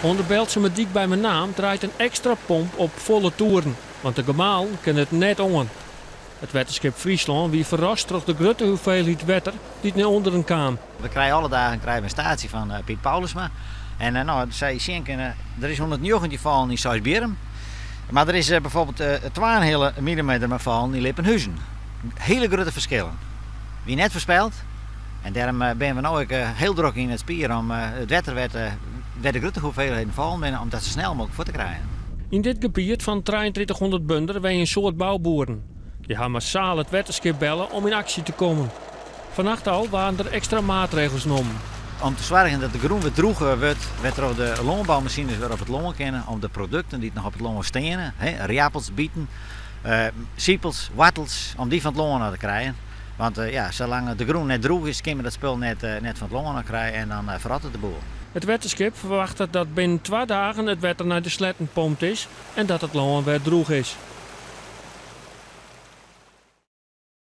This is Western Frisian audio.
Oan de Beltsumerdyk by Menaam draait in ekstra pomp op folle toeren, want de gemalen kinne it net oan. It Wetterskip Fryslân wie ferrast troch de grutte hoeveelheid wetter dy't nei ûnderen kaam. We krije alle dagen krije we in staasje fan Piet Paulusma. En no, sa je sjen kinne, der is 119 fallen yn Seisbierrum. Mar der is bijvoorbeeld 2,5 millimeter mar fallen yn Lippenhuzen. Hiele grutte ferskillen. Wie net foarspeld. En dêrom binne we no ek hiel drok yn it spier om it wetter wêr't de grutte hoeveelheden fallen binne, om dat sa snel mooglik fuort te krijen. Yn dit gebiet fan 3300 bunder wenje in soad bouboeren. Dy ha massaal it wetterskip belle om yn aksje te kommen. Fannacht al waarden der ekstra maatregels nommen. Om te soargjen dat de grûn wer drûger wurdt, wêrtroch de lânboumasines wer op it lân kinne om de produkten dy't noch op it lân steane, riappels, bieten, sipels, woartels, om dy fan it lân ôf te krijen. Want ja, salang de grûn net drûch is, kin men dat spul net fan it lân ôf krije en dan ferrottet de boel. It wetterskip ferwachtet dat binnen twa dagen it wetter nei de sletten pompt is en dat it lân wer drûch is.